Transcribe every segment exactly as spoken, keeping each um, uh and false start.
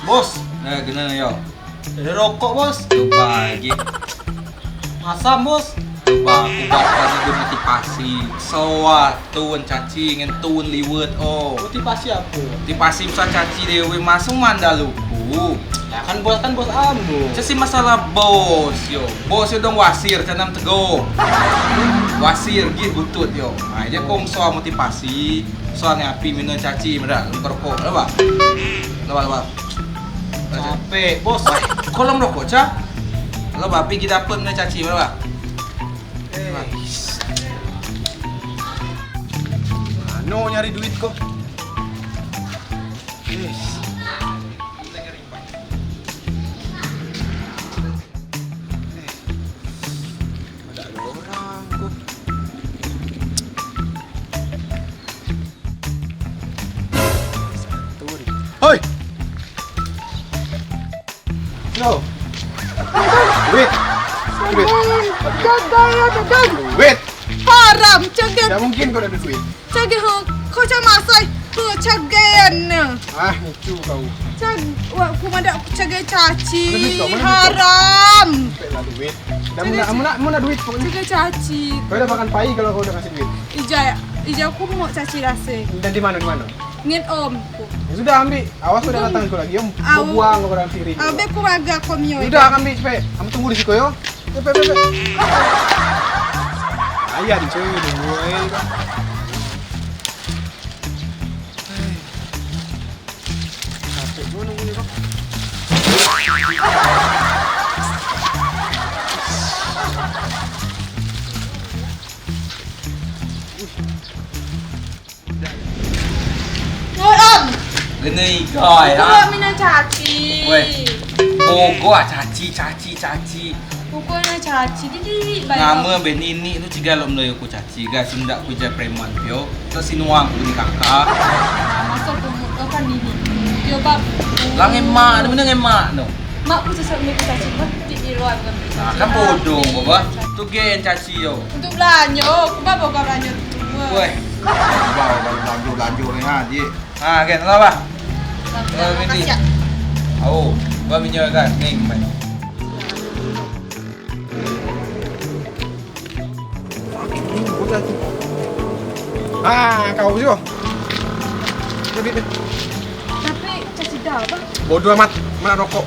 Bos. Eh, gena yo. Ade rokok, Bos. Coba lagi. Asam, Bos. Coba, aku bakal ade motivasi. Soa tun caci ngen tun liwet o. Motivasi apo? Motivasi besar caci dewe masuk mandal uku. Ya kan bos, kan bos ambo. Cak si masalah bos yo. Bos yo dong wasir, canam tego. Wasir gih butut yo. Nah, dio kong soal motivasi, soal ngapi minum caci, mada, lem kerokok, laba. Laba, laba. Capek, bos. Wah, kolom rokok, Cak. Laba, pi gi dapet minum caci, mada. Eh. Mano nyari duit ko? Eh. Ada orang ko. Hoi! Yo. Duit. Duit. Duit. Haram, cegen. Tidak mungkin kau ada duit. Cegen, ho, kau cak masai, ho, cegen. Ah, lucu kau. Ceg, wak, ku madeak cegen caci. Mana duit kau? Mana duit kau? Haram. Pek lah duit. Dah, muna, muna, muna duit pokoknya. Cegen caci. Kau dah makan pai kalau kau dah kasih duit. Ijai, ijai aku mau caci rasa. Dari mana, di mana? Ngen om. Ya sudah, ambil. Awas kau dah datang kau lagi, om. Au. Kau buang kau dalam piring. Abe ku maga kau mio. Sudah, ambil cepet. Kamu tunggu di situ, yo. Cepet, cepet, cepet. Ayah di sini, woi. Capek juga nunggu ni, Bang. Woi, Om. Gene igai, ha? Uku minoi caci. Weh. Bogoa caci, caci, caci. Uku minoi caci. Jadi, baik. Nama be nini tu cigai lok menoi uku caci. Ga sindak ku jijai preman pio. Tok sinuang ku ni kakak. Masuk ku mu-, oh, kan nini. Yo, Bab. Lah ngemak, mana ngemak tu? Mak ku sesok ni ku caci mati di luar dengan caci. Ah, kan bodoh kau, bah. Tu gen caci yo. Untuk belanjo, ku bawa kau belanjo tu. Weh. Bawa belanjo, belanjo ni, ha, dik. Ha, gen, lah, bah. Lah, minti. Au, bah minyak kan, ni, kembali. Ah, kau juga. Lebih deh. Tapi caci dah, Bang. Bodoh amat, mana rokok?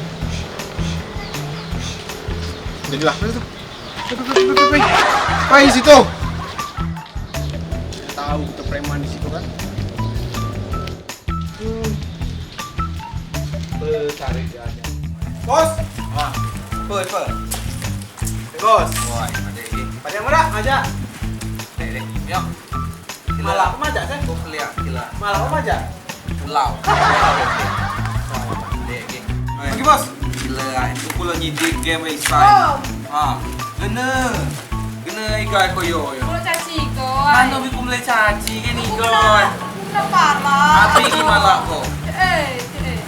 Jadilah, mana tu? Pai situ. Tahu kita preman di situ kan. Bos. Ah. Apa, apa? Eh, bos. Wah, ada lagi. Pada murah aja. Dek, dek. Yo. Malah apa aja, Sen? Kau keliak, gila. Malah apa aja? Pulau. Pulau, oke. Dek, dek. Oke, bos. Gila, itu pulau nyidik game isai. Ah, bener. Kena igai ko yo, yo. Kulo caci ko. Mano bi ku melei caci ke ni ko? Aku kena pala. Api gi malak ko? Eh, eh.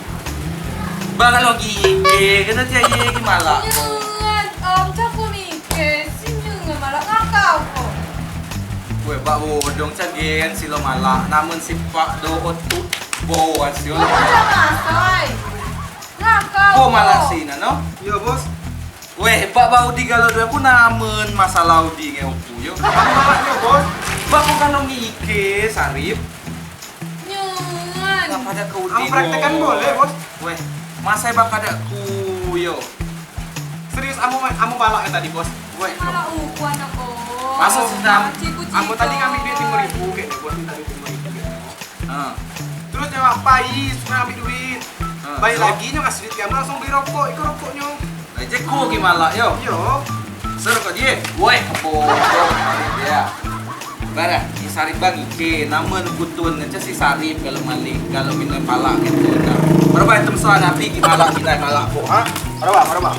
Ba kalau gi ike, kena tiap ye gi malak ko. Nyen, om, cak ku mike, si nyen malak ngakau ko. Weh, bak bodong cak gen silo malak, namen sipak do otuk bo asio. Cak masai. Ngakau ko. Ko malak si nano? Yo, bos. Weh, bak, bak udi galo dua ku namen masalah udi ngen uku yo. Amak nyo, bos. Bak, ko kan nong ike, Sarip. Nyen. Ngapa dak ke udi? Am praktekan boleh, bos. Weh, masai bak kadak ku yo. Serius, amu, amu balak ke tadi, bos? Weh. Malah uku anak, bos. Maksud si Sam, amu tadi ngambil duit lima ribu kek, bos, tadi lima ribu kek. Ha. Terus nyo apai, sudah ambil duit. Ha, terus? Baik lagi nyo ngasih duit kami langsung beli rokok, iko rokoknyo. Lah, je ko gi malak yo. Yo. Ser ko die. Woi, bodoh kali dia. Barah, si Sarip bang ike, namen kutun ngeces si Sarip kalau malik, kalau minum palak gitu dah. Berapa itu besar nabi gi malak, kita malak ko, ha? Berapa, berapa?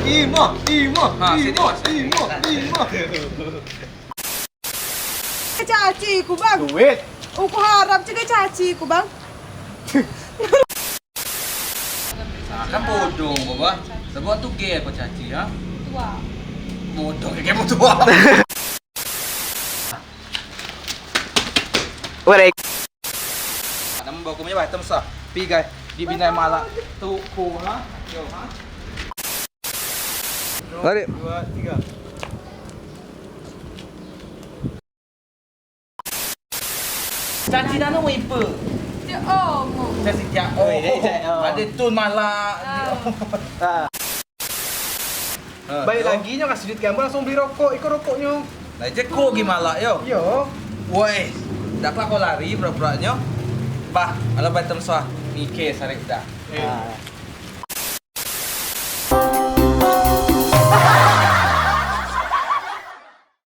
Imo, imo, ha, imo, sini, Mas. Imo, imo. Caci ku, bang. Duit. Uku harap juga caci ku, bang. Nah, kan bodong ko, bah. Sebab tu gel ko caci, ha? Tua. Bodoh, kayak mau tua. Warek. Nama bawa kumnya batem sa. Pi gai. Di binai malak. Tuku ha. Yo ha. Mari. Dua, tiga. Caci nano mau ipe? Cek Om. Caci cek Om. Oi, dek, cek Om. Ade tun malak. Ah. Ah. Baik lagi nyo kasih duit kamu langsung beli rokok, iko rokoknyo. Nah, je ko gi malak yo. Yo. Woi, dak lah ko lari pura-puranyo. Bah, alah batem sa. Mike sarek dah. Ah.